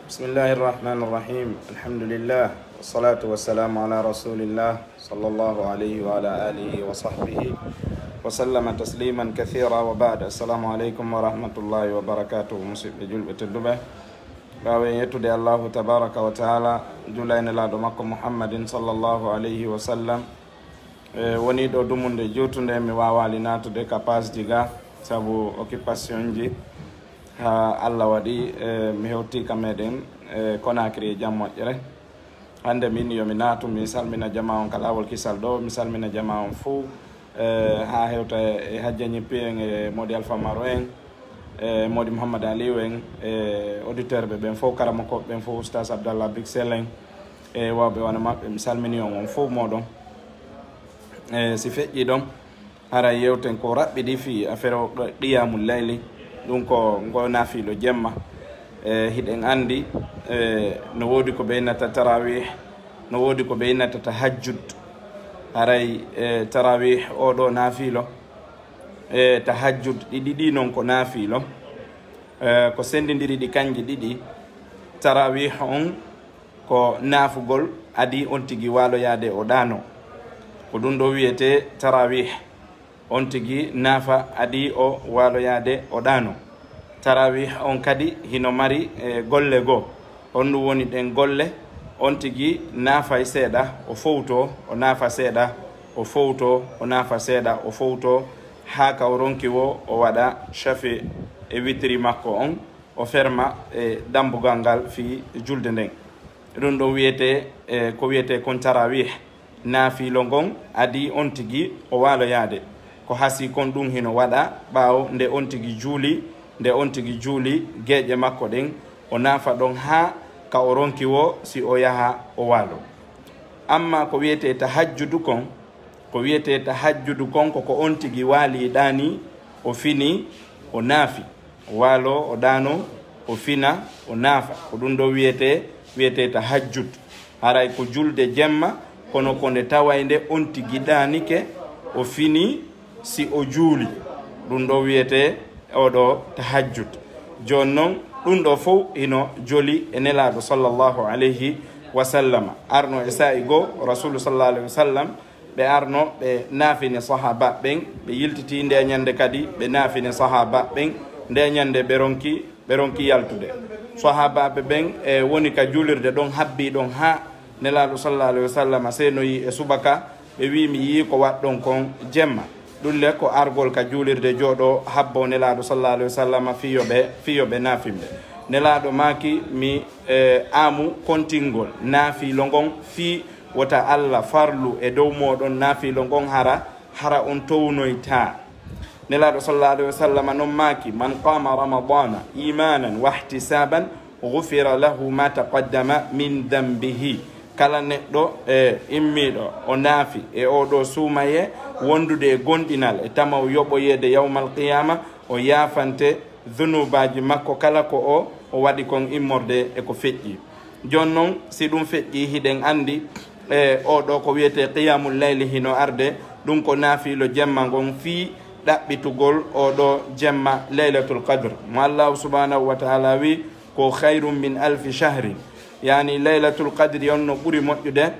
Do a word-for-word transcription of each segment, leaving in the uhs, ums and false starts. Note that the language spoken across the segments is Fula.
بسم الله الرحمن الرحيم. الحمد لله، والصلاة والسلام على رسول الله، صلى الله عليه وعلى آله وصحبه وسلم تسليما كثيرا، وبعد. السلام عليكم ورحمة الله وبركاته. Musidɓe julɓe tedduɓe, ɓaawo en yettude Allahu tabaraka wa taala, juula e nelaaɗo makko Muhammadin sallallahu alayhi wa sallam, e, woni ɗo dumunde juutunde, mi waawaali naatude ka paasji ga sabu occupation ji. Ha Allah waɗi, e, mi hewti ka meɗen, e, Conakry e jam moƴƴere. Hannde min yo mi naatu, mi salmina jama on ka laawol kisal ɗo, mi salmina jama on fuu, e, ha hewta e hajja ñippi en, e Modi Alpha Maro en, e Modi Mouhammad Aliou en, e auditeur ɓe ɓen fof, karamokooɓe ɓen fof, Oustaz Abdallah Bixel en, e wawɓe wano maɓɓe, mi salmini on, on fof moɗon. E si feƴƴi ɗon, hara yewten ko raɓɓiɗi fii affaire o qiyamul layli, ɗum ko ngo naafilo jemma. E hiɗen anndi, e no woodi ko ɓe innata tarawih, no woodi ko ɓe innata tahajjud. Haray, e tarawih o ɗo naafilo, e tahajjud ɗi ɗiɗi non ko naafilo. E ko senndindiri ɗi kanji ɗiɗi. Tarawih on ko naafugol adii on tigi waaloyaade o ɗaano. Ko ɗum ɗo wiyetee tarawih. On tigi naafa adii o waaloyaade o ɗaano. Tarawih on kadi hino mari, e, golle goo. Honɗum woni ɗen golle? On tigi naafay seeɗa, o fowtoo, o naafa seeɗa, o fowtoo, o naafa seeɗa, o fowtoo, haa ka o ronki woo o waɗa shafi e witiri makko on, o ferma e dambugal ngal fii julde nden. Ɗum ɗon wiyetee, e, ko wiyetee kon tarawih. Naafilo ngon adii on tigi o waaloyaade. Ko hasii kon ɗum hino waɗa ɓaawo nde on tigi juuli, nde on tigi juuli geeƴe makko ɗen, o naafa ɗon haa ka o ronki woo si o yaha o waalo. Amma ko wiyetee tahajjudu kon, ko wiyetee tahajjudu kon ko ko on tigi waalii ɗaanii, o finii, o naafi. O waaloo, o ɗaanoo, o fina, o naafa. Ko ɗum ɗo wiyetee, wiyetee tahajjud. Haray ko julde jemma, kono ko nde tawaynde on tigi ɗaanike, o finii si o juuli. Ɗum ɗo wiyetee oo ɗo tahajjud. Jooni non, ɗum ɗo fow hino joli e Nelaaɗo sallallahu alayhi wa sallama. Arno e saa'i goo, Rasuulu sallallahu alayhi wa sallam, ɓe arno, ɓe naafini sahaaba ɓen, ɓe yiltiti ndee ñande kadi, ɓe naafini sahaaba ɓen, ndee ñande ɓe ronki, ɓe ronki yaltude. Sahaabaaɓe ɓen, e, woni ka juulirde ɗon, habbii ɗon haa Nelaaɗo sallallahu alayhi wa sallam seenoyi e subaka, ɓe wi'i, "Mi yi'i ko waɗɗon kon jemma." Ɗum le ko argol ka juulirde jooɗoo habboo Nelaaɗo sallallahu alayhi wa sallam fii yo ɓe, fii yo ɓe naafimɓe. Nelaaɗo maaki, "Mi, e, aamu kontingol naafiilo ngon fii wota Alla farlu e dow mooɗon naafiilo ngon hara, hara on townoytaa." Nelaaɗo sallallahu alayhi wa sallam non maaki, "Man qama ramadana imanan wa ihtisaban, ghufira lahu ma taqaddama min dambihi." Kala neɗɗo, e, immiiɗo o naafi e oo ɗo suumayee wondude e gomɗinal e tamaw yoɓoyeede yawmal qiyaama, o yaafante zunubaaji makko kala ko o, o waɗi kon immorde e ko feƴƴi. Jooni non, si ɗum feƴƴii, hiɗen anndi, e, oo ɗo ko wiyetee qiyamul layli hino arde, ɗum ko naafiilo jemma ngon fii ɗaɓɓitugol oo ɗo jemma Laylatul Qadr. Mo Allahu subhanahu wa ta'ala wi, "Ko khayrun min alfi shahrin." Yani Laylatul Qadri on no ɓuri moƴƴude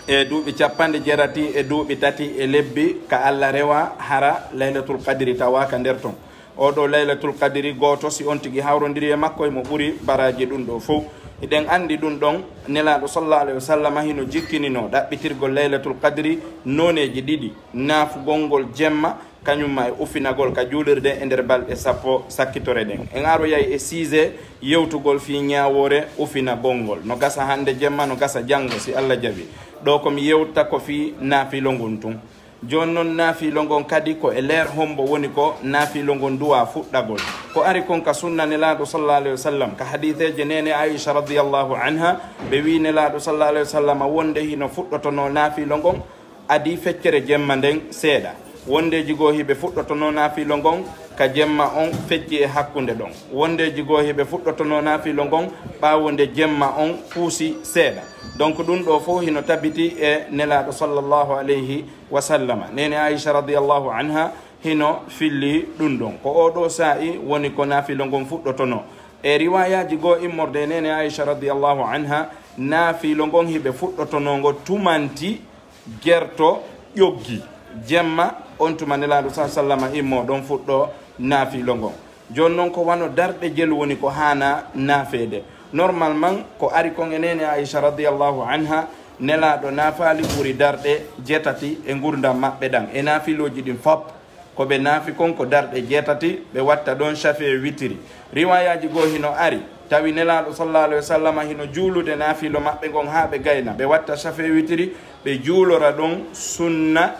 e duuɓi cappanɗe jeetati e duuɓi tati e lebbi ka Alla rewa, hara Laylatul Qadri tawaaka nder ton. Oo ɗo Laylatul Qadri gooto, si on tigi hawrondiri e makko, emo ɓuri baraaji ɗum ɗo fow. Hiɗen anndi ɗum ɗon, Nelaaɗo sallallahu alayhi wa sallam hino jikkininoo ɗaɓɓitirgol Laylatul Qadri nooneeji ɗiɗi, naafugol ngol jemma, kañum ma e ufinagol ka juulirde e nder balɗe sappo sakkitore ɗen. En aroyay e siise yewtugol fii ñaawoore ufinagol ngol. No gasa hannde jemma, no gasa janngo, si Alla jaɓi. Ɗo ko mi yewta ko fii naafilo ngun tun. Jooni non, naafilo ngon kadi ko e leer hombo woni ko naafilo ngon duwaa fuɗɗagol. Ko ari kon ka sunna Nelaaɗo sallallahu alayhi wa sallam, ka hadiiseeje neene Aisha radiyallahu anha, ɓe wi'i Nelaaɗo sallallahu alayhi wa sallam wonde hino fuɗɗotonoo naafilo ngon adii feccere jemma nden seeɗa. Wondeeji goo hiɓe fuɗɗotonoo naafilo ngon ka jemma on fecci e hakkunde ɗon. Wondeeji goo hiɓe fuɗɗotonoo naafilo ngon ɓaawo nde jemma on puusi seeɗa. Donc, ɗum ɗo fow hino tabiti e Nelaaɗo sallallahu alayhi wa sallama. Neene Aisha radiyallahu anha hino filli ɗum ɗon. Ko oo ɗo saa'i woni ko naafilo ngon fuɗɗotonoo. E riwayaaji goo immorde e neene Aisha radiyallahu anha, naafiilo ngon hiɓe fuɗɗotonoo ngo tumanti gerto ƴoggi. Jemma on tuma Nelaaɗo sa sallama immoo ɗon fuɗɗoo naafiilo ngon. Jooni non ko wano darɗe jelu woni ko haana naafeede. Normalement ko ari kon e neene Aisha radiyallahu anha, Nelaaɗo naafaali ɓuri darɗe jeetati e ngurdam maɓɓe ɗan. E naafiilooji ɗin fop, ko ɓe naafi kon ko darɗe jeetati, ɓe watta ɗon shafee witiri. Riwayaaji goo hino ari, tawi Nelaaɗo sallallahu alaihi wasallam hino juulude naafiilo maɓɓe ngon haa ɓe gayna, ɓe watta shafee witiri, ɓe juulora ɗon sunna,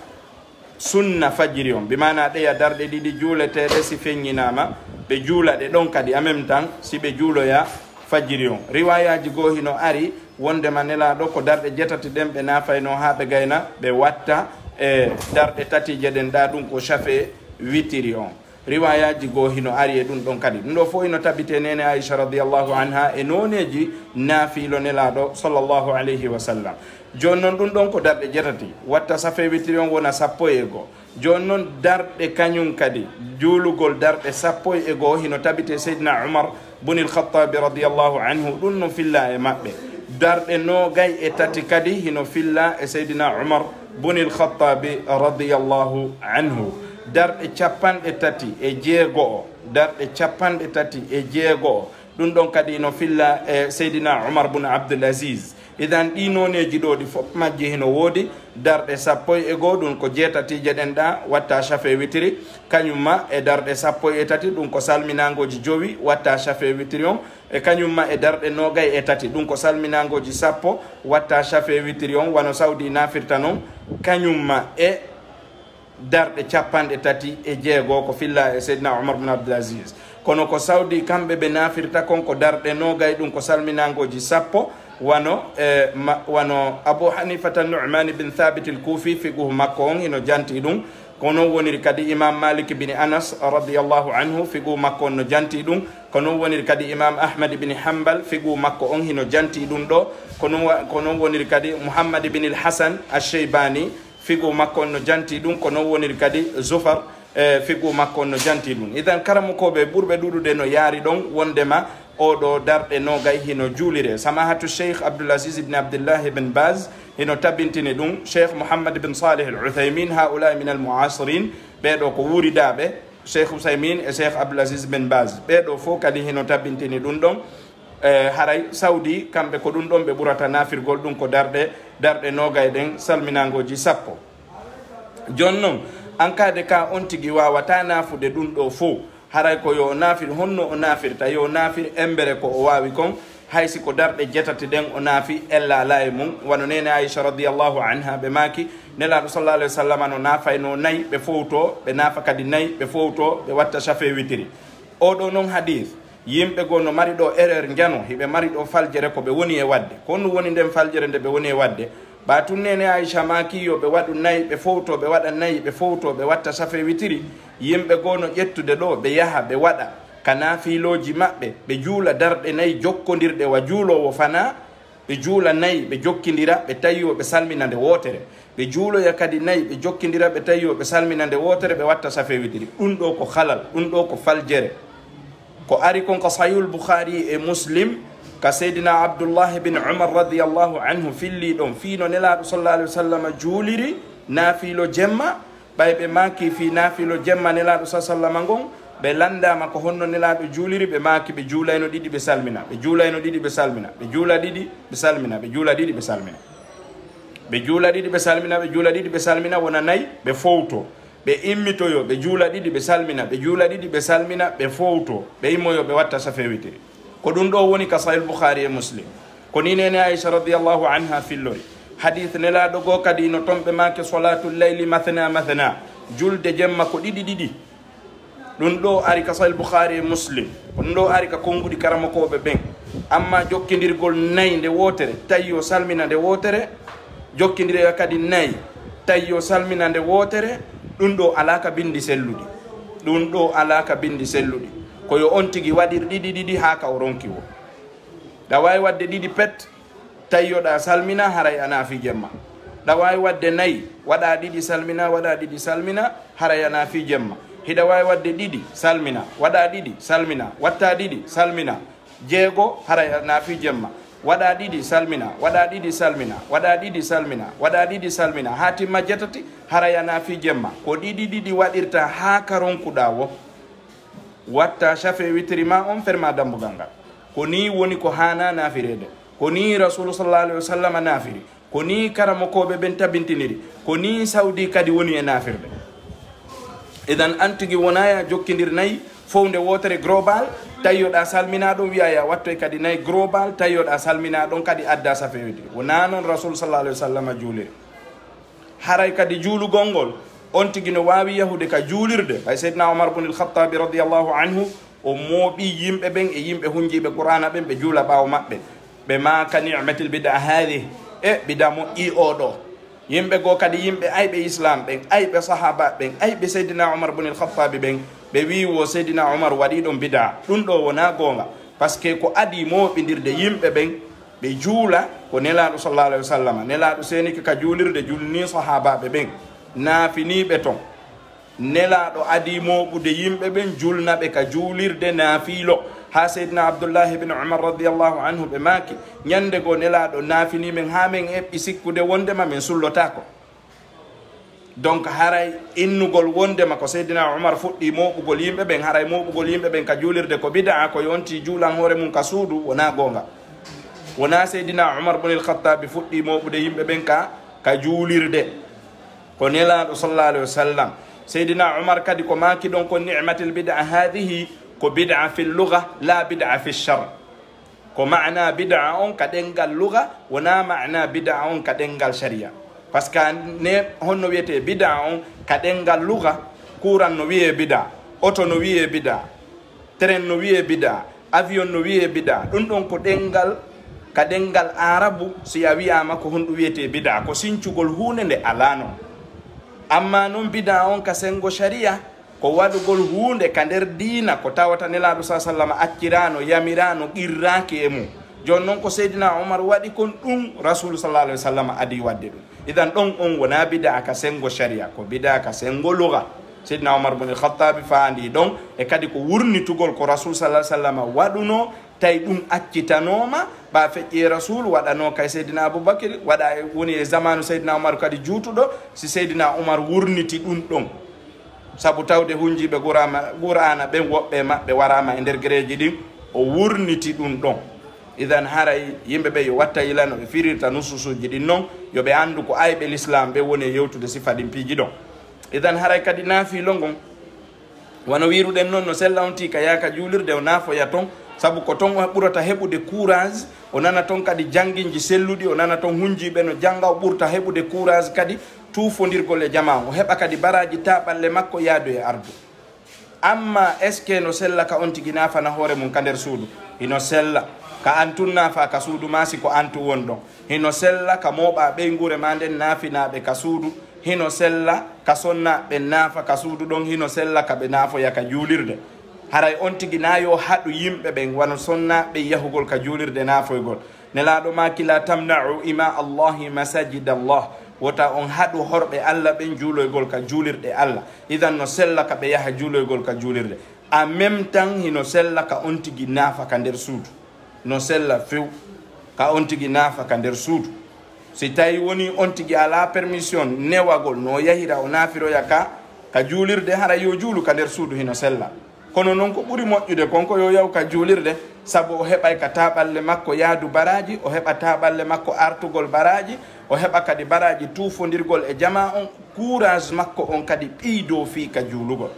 sunna fajiri on. Bi maana ɗeya darɗe ɗiɗi juuleteeɗe si feññinaama, ɓe juula ɗe ɗon kadi en même temps, si ɓe juuloya fajiri on. Riwayaaji goo hino ari wondema Nelaaɗo ko darɗe jeetati ɗen ɓe naafaynoo haa ɓe gayna, ɓe watta e darɗe tatiije ɗen ɗa, ɗun ko shafee witiri on. Riwayaaji goo hino ari e ɗun ɗon kadi. Ɗun ɗoo fow hino tabitee neene Aisha radiyallahu anha e nooneeji naafiilo Nelaaɗo sallallahu alayhi wa sallam. Jooni non ɗun ɗon ko darɗe jeetati. Watta shafee witiri on wona sappo e goo. Jooni non darɗe kañun kadi, juulugol darɗe sappo e goo hino tabitee Seydina Umar bunil Khattabi radiyallahu anhu, ɗun no filla e maɓɓe. Darɗe noogay e tati kadi hino filla e Seydina Umar bunil Khattabi radiyallahu anhu. Darɗe capanɗe tati e jeego'o, darɗe capanɗe tati e jeego'o, ɗun ɗon kadi hino filla e Seydina Umar bun Abdul Aziz. Idan ɗii nooneeji ɗoo ɗi fop majji hino woodi, darɗe sappo e goo, ɗun ko jeetatiije ɗen ɗa, watta shafee witiri, kañun ma e darɗe sappo e tati, ɗun ko salminaangooji jowi, watta shafee witiri on, e kañun ma e darɗe noogay e tati, ɗun ko salminaangooji sappo, watta shafee witiri on, wano Sawdi naafirta non, kañun ma e darɗe capanɗe tati e jeego ko filla e Seydina Umar bin Abdul Aziz. Kono ko Sawdi kamɓe ɓe naafirta kon ko darɗe noogay, ɗun ko salminaangooji sappo, wano, e, ma, wano Abu Hanifata Nu'man bin Thabit al-Kufi, fiqhu makko on hino janti ɗun. Ko non woniri kadi Imam Malik bin Anas radiyallahu anhu, fiqhu makko on no janti ɗun. Ko non woniri kadi Imam Ahmad bin Hanbal, fiqhu makko on hino janti ɗun ɗoo. Ko non wa-, ko non woniri kadi Muhammad bin al-Hasan al-Shaybani, fiqhu makko on no janti ɗun, ko non woniri kadi Zufar, e, fiqhu makko on no janti ɗun. Idan, karamokooɓe ɓurɓe ɗuuɗude no yaari ɗon wondema oo ɗoo darɗe noogay hino juuliree. Samahatu Sheikh Abdul Aziz ibn Abdullah ibn Baz hino tabintini ɗun, Sheikh Muhammad bin Salih al-Uthaymin, haula min al-mu'asirin, ɓee ɗoo ko wuuridaaɓe, Sheikh Uthaymin e Sheikh Abdul Aziz bin Baz, ɓee ɗoo fow kadi hino tabintini ɗun ɗon. E, haray Sawdi, kamɓe ko ɗun ɗon ɓe ɓurata naafirgol, ɗun ko darɗe, darɗe noogay ɗen, salminaangooji sappo. Jooni non, an kaade ka on tigi waawataa naafude ɗun ɗoo fow, haray ko yo o naafir honno o naafirta, yo o naafir embere ko o waawi kon, hay si ko darɗe jeetati ɗen o naafi ella alaa e mun, wano neene Aisha radiyallahu anha ɓe maaki, Nelaaɗo sallallahu alayhi wa sallam no naafaynoo nay, ɓe fowtoo, ɓe naafa kadi nay, ɓe fowtoo, ɓe watta shafee witiri. Oo ɗoo non hadith, yimɓe goo no mari ɗoo erreur, njano, hiɓe mari ɗoo faljere ko ɓe woni e waɗde. Ko honɗun woni nden faljere nde ɓe woni e waɗde? Ɓaa tun neene Aisha maaki yo ɓe waɗu nay, ɓe fowtoo, ɓe waɗa nay, ɓe fowtoo, ɓe watta shafee witiri. Yimɓe goo no ƴettude ɗoo, ɓe yaha, ɓe waɗa ka naafiilooji maɓɓe, ɓe juula darɗe nay jokkondirɗe wa juuloowo fanaa, ɓe juula nay, ɓe jokkindira, ɓe tawi yo ɓe salmina nde wootere. Ɓe juuloya kadi nay, ɓe jokkindira, ɓe tawi yo ɓe salmina nde wootere, ɓe watta shafee witiri. Ɗun ɗoo ko halal, ɗun ɗoo ko faljere. Ko ari kon ka Sahihul Bukhari e Muslim, ka Seydina Abdullahi bin Umar radiyallahu anhu fillii ɗon, fii no Nelaaɗo sallallahu alaihi wa sallam juuliri naafiilo jemma, ɓay ɓe maaki fii naafiilo jemma Nelaaɗo sallallahu alaihi wa sallam ngon, ɓe lanndaama ko honno Nelaaɗo juuliri, ɓe maaki ɓe juulayno ɗiɗi, ɓe salmina, ɓe juulayno ɗiɗi, ɓe salmina, ɓe juula ɗiɗi, ɓe salmina, ɓe juula ɗiɗi, ɓe salmina. Ɓe juula ɗiɗi, ɓe salmina, ɓe juula ɗiɗi, ɓe salmina, wona nay, ɓe fowto. Ɓe immitoyo, ɓe juula ɗiɗi, ɓe salmina, ɓe juula ɗiɗi, ɓe salmina, ɓe fowto. Ɓe immoyo, ɓe watta shafee witiri. Ko ɗun ɗoo woni ka Sahih Bukhari e Muslim. Ko nii neene Aisha radiyallahu anha fillori. Hadith Nelaaɗo goo kadi no ton ɓe maaki, "Salatul layli mathna mathna." Julde jemma ko ɗiɗi ɗiɗi. Ɗun ɗoo ari ka Sahih Bukhari e Muslim. Ko ɗun ɗoo ari ka konguɗi karamokooɓe ɓen. Amma jokkindirgol nay nde wootere, tawi yo salmina nde wootere, jokkindiroya kadi nay, tawi yo salmina nde wootere, ɗun ɗoo alaa ka bindi selluɗi. Ɗun ɗoo alaa ka bindi selluɗi. Ko yo on tigi waɗir ɗiɗi ɗiɗi haa ka o ronki woo. Ɗa waawi waɗde ɗiɗi pet, tawi yo ɗa salmina, haray a naafii jemma. Ɗa waawi waɗde nay, waɗa ɗiɗi salmina, waɗa ɗiɗi salmina, haray a naafii jemma. Hiɗa waawi waɗde ɗiɗi, salmina, waɗa ɗiɗi, salmina, watta ɗiɗi, salmina. Jeego, hara a naafi jemma. Waɗa ɗiɗi, salmina, waɗa ɗiɗi, salmina, waɗa ɗiɗi, salmina, waɗa ɗiɗi, salmina, haa timma jeetati, hara a naafi jemma. Ko ɗiɗi ɗiɗi waɗirta haa ka ronkuɗa wo. Watta shafe witiri ma on, ferma dambugal ngal. Ko nii woni ko haana naafireede. Ko nii Rasuulu sallallahu alayhi wa sallam naafiri. Ko nii karamokooɓe ɓen tabintiniri. Ko nii Saudi kadi woni e naafirde. Idan, an tigi wonaa ya jokkindir nayi, fowde wootere global, tawi yoɗa salmina ɗon, wiya ya wattoy kadi nayi global, tawi yoɗa salmina ɗon kadi adda safewidi. Wonaa non Rasuulu sallallahu alayhi wa sallam juuliri. Haray kadi juulugol ngol, on tigi no waawi yahude ka juulirde. Ɓay Seydina Umar bun al-Khattabi radiyallahu anhu, o mooɓi yimɓe ɓen e yimɓe hunjiiɓe Qur'aana ɓen, ɓe juula ɓaawo maɓɓe. Ɓe maaka, "Ni'matil bid'a hadhihi." E bid'a moƴƴi oo ɗoo. Yimɓe goo kadi, yimɓe ayɓe Islam ɓen, ayɓe sahaba ɓen, ayɓe Seydina Umar bun al-Khattabi ɓen, ɓe wi'i wo Seydina Umar waɗi ɗon bid'a. Ɗum ɗoo wonaa goonga. Parce que ko adii mooɓindirde yimɓe ɓen, ɓe juula ko Nelaaɗo sallallahu alayhi wa sallam. Nelaaɗo seenike ka juulirde, julni sahaabaaɓe ɓen, naafini ɓe ton. Nelaaɗo adii mooɓude yimɓe ɓen, julna ɓe ka juulirde naafiilo. Haa Seydina Abdullahi ibn Umar radiyallahu anhu ɓe maaki, ñande goo Nelaaɗo naafini men haa men eɓɓi sikkude wondema men sullotaako. Donc, haray innugol wondema ko Seydina Umar fuɗɗi mooɓugol yimɓe ɓen, haray mooɓugol yimɓe ɓen ka juulirde ko bid'a, ko yonti juulan hoore mum ka suudu, wonaa goonga. Wonaa Seydina Umar bun al-Khattabi fuɗɗi mooɓude yimɓe ɓen ka, ka juulirde. Ko Nelaaɗo sallallahu alayhi wa sallam. Seydina Umar kadi ko maaki ɗon ko, "Ni'matil bid'a hadhihi," ko bid'a fil lugha, la bid'a fil shar. Ko maana bid'a on ka ɗemngal lugha, wonaa maana bid'a on ka ɗemngal sharia. Parce que ne honno wiyetee bid'a on ka ɗemngal lugha, kuuran no wiyee bid'a, oto no wiyee bid'a, tren no wiyee bid'a, avion no wiyee bid'a. Ɗum ɗon ko ɗemngal, ka ɗemngal Aarabu, si a wiyaama ko honɗum wiyetee bid'a, ko sincugol huunde nde alaa non. Amma non bid'a on ka senngo sharia, ko waɗugol huunde ka nder diina ko tawata Nelaaɗo sa sallam acciraano, yamiraano, qirraaki e mum. Jooni non ko Seydina Umar waɗi kon, ɗum Rasuulu sallallahu alayhi wa sallam adii waɗde ɗum. Idan ɗon on wonaa bid'a ka senngo sharia, ko bid'a ka senngo lugha. Seydina Umar bun al-Khattabi faandii ɗon, e kadi ko wurnitugol ko Rasuulu sallallahu alayhi wa sallam waɗunoo, tawi ɗum accitanooma, ɓa feƴƴi e Rasuulu, waɗanoo kay Seydina Abubakir, waɗa e, woni e zamaanu Seydina Umar kadi juutuɗo, si Seydina Umar wurniti ɗum ɗon. Sabu tawde hunjiiɓe Quraama-, Qur'aana ɓen, woɓɓe e maɓɓe waraama e nder gereeji ɗin, o wurniti ɗum ɗon. Idan haray yimɓe ɓe yo watta yila no ɓe firirta nususuuji ɗin non, yo ɓe anndu ko ayɓe Lislaam ɓe woni e yewtude sifa ɗin piiji ɗon. Idan haray kadi naafiilo ngon, wano wiiruɗen non, no sella on tii ka yaaka juulirde, o naafoya ton, sabu ko ton o ɓurata heɓude courage, o nana ton kadi jannginji selluɗi, o nana ton hunjiiɓe no jannga, o ɓurta heɓude courage kadi tuufondirgol e jamaa on. O heɓa kadi baraaji taaɓalle makko yaadu e ardu. Amma est-ce que no sella ka on tigi naafana hoore mum ka nder suudu? Hino sella ka an tun naafa ka suudu maa si ko an tun won ɗon. Hino sella ka mooɓa ɓeynguure maa nden naafinaa ɓe ka suudu. Hino sella ka sonnaa ɓe naafa ka suudu ɗon. Hino sella ka ɓe naafoya ka juulirde. Haray on tigi na yo haɗu yimɓe ɓen wano sonnaa ɓe yahugol ka juulirde naafoygol. Nelaaɗo maaki, "La tamna'u ima Allahi masajida Allah." Wota on haɗu horɓe Allah ɓen juuloygol ka juulirɗe Allah. Idan no sella ka ɓe yaha juuloygol ka juulirde. En même temps, hino sella ka on tigi naafa ka nder suudu. No sella few ka on tigi naafa ka nder suudu. Si tawi woni on tigi alaa permission newagol no o yahira o naafiroya ka, ka juulirde, hara yo juulu ka nder suudu, hino sella. Kono non ko ɓuri moƴƴude kon ko yo yahu ka juulirde, sabu o heɓay ka taaɓalle makko yaadu baraaji, o heɓa taaɓalle makko artugol baraaji, o heɓa kadi baraaji tuufondirgol e jamaa on, courage makko on kadi ɓeydoo fii ka juulugol.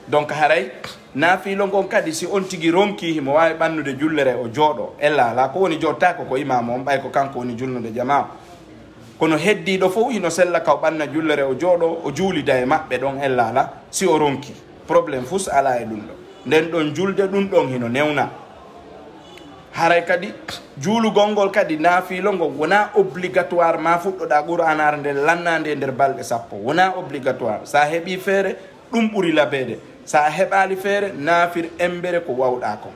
Donc haray naafiilo ngon kadi, si on tigi ronki, himo waawi ɓannude jullere o jooɗo. Ella alaa, ko woni jooɗtaako ko imaamu on, ɓay ko kanko woni julnude jamaa. Kono heddiiɗo fow hino sella ka o ɓanna jullere o jooɗo, o juulida e maɓɓe ɗon, ella alaa, si o ronki. Problème fus alaa e ɗum ɗon. Nden ɗon julde ɗum ɗon hino newna. Haray kadi juulugol ngol kadi naafiilo ngon wonaa obligatoire ma fuɗɗoɗaa Qur'aanaare nden lannaande e nder balɗe sappo. Wonaa obligatoire. Sa heɓii feere, ɗum ɓuri labeede. Sa heɓaali feere, naafir embere ko wawɗaa kon.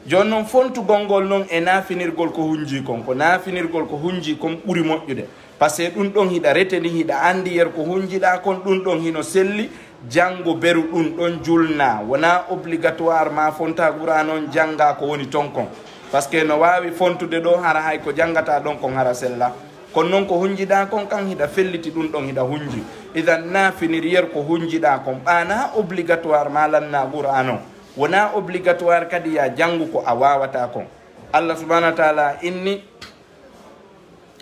Jooni non, fontugol ngol non e naafinirgol ko hunjii kon, ko naafinirgol ko hunjii kon ɓuri moƴƴude. Parce que ɗum ɗon hiɗa reteni, hiɗa anndi yer ko hunjiɗaa kon, ɗum ɗon hino selli, Janngo beru ɗum ɗon julna, wonaa obligatoire ma fonta Qur'an on jannga ko woni ton kon. Parce que no waawi fontude ɗo hara hay ko janngata ɗon kon hara sella. Kono noon ko hunjiɗa kon kan hiɗa felliti ɗum ɗon hiɗa hunji. Idan na finir yer ko hunjiɗa kon ɓaana obligatoire ma lanna Qur'an on. Wonaa obligatoire kadi ya janngu ko a waawata kon. Allah subhanahu wa ta'ala inni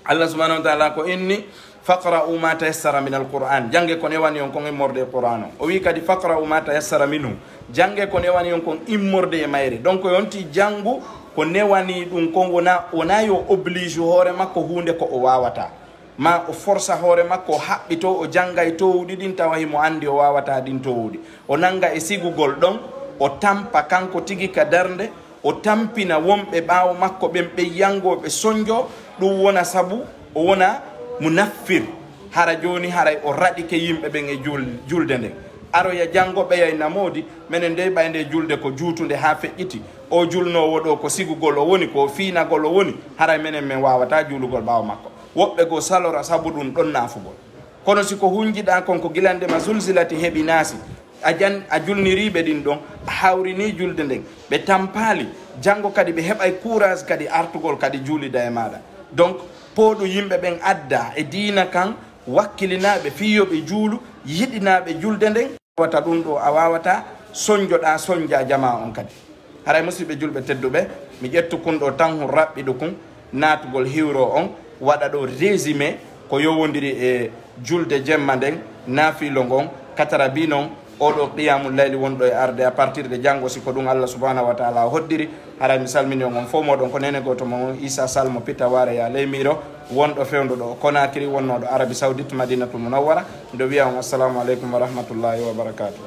Allah subhanahu wa ta'ala ko inni faqra'u ma tayassara min alquran, jannge ko newani on kon immorde e Qur'an on. O wi kadi faqra'u ma tayassara minhu, jannge ko newani on kon immorde e mayre. Donc yonti janngu ko newani ɗum kon, wona wona yo oblige hoore makko huunde ko o waawata, ma o forsa hoore makko o haɓɓito o janngay towuɗi ɗin tawa himo anndi o waawata ɗin towuɗi, o nannga e sigugol ɗon, o tampa kanko tigi ka darnde, o tampina wonɓe ɓaawo makko ɓen ɓen yanngooɓe sonjo, ɗum wona sabu o wona munaffir. Hara jooni haray o raɗike yimɓe ɓen e jul- julde nden. Aroya janngo ɓeyay namoodi, menen dey ɓay nde julde ko juutunde haa feƴƴiti. O julnoowo ɗo ko sigugol o woni, ko fiinagol o woni, haray menen men waawata juulugol ɓaawo makko. Woɓɓe goo salora sabu ɗum ɗon naafugol. Kono si ko hunjiɗaa kon ko gilande ma zulzilati heɓi naasi, a jan a julniriiɓe ɗin ɗon, a hawrinii julde nden, ɓe tampaali, janngo kadi ɓe heɓay courage kadi artugol kadi juulida e maaɗa. Donc pooɗu yimɓe ɓen adda e diina kan, wakkilinaaɓe fii yo ɓe juulu, yiɗinaaɓe julde nden. Wata ɗum ɗo a waawata sonjoɗaa sonja jamaa on kadi. Haray musiɓɓe julɓe tedduɓe, mi ƴettu kun ɗo tan hun raɓɓiɗo kun naatugol hiwro on, waɗa ɗo résumé ko yowondiri e julde jemma nden, naafiilo ngon, katara bi non, oɗo qiyamul layli wonɗo e arde à partir de janngo, si ko ɗum Allah subhanahu wa ta'ala hoddiri. Haray mi salmini on, on fof moɗon ko nene gooto mon on Isa Sall mo Pitta Ware ya ley Miro, wonɗo fewndo ɗo Conakry, wonnooɗo Arabie Saoudite, Madinatul Munawwara. Miɗo wiya on assalamu aleykum wa rahmatullahi wa barakatuh.